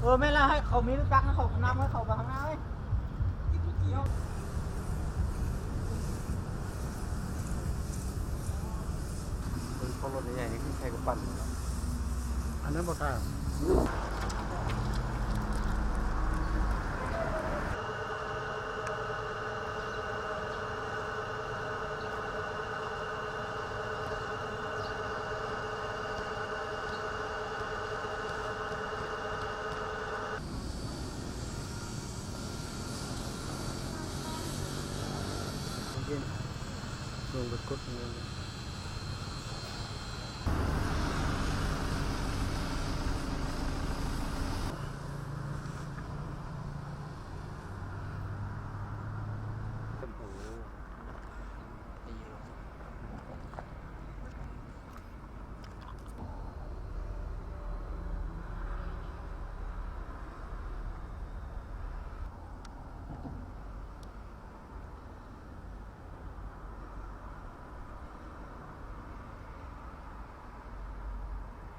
ເອີ ແມ່ນແລ້ວ ໃຫ້ເຂົາມີລົດຈັກນະ ເຂົານຳໃຫ້ເຂົາໄປຂ້າງໜ້າເວີຍ. ເບິ່ງ ເຂົາລົດໃຫຍ່ໆນີ້ຄືໃສ່ກະປັ່ນເນາະ ອັນນັ້ນບໍ່ຕ່າງ. ລົງໄປກົດເງິນ.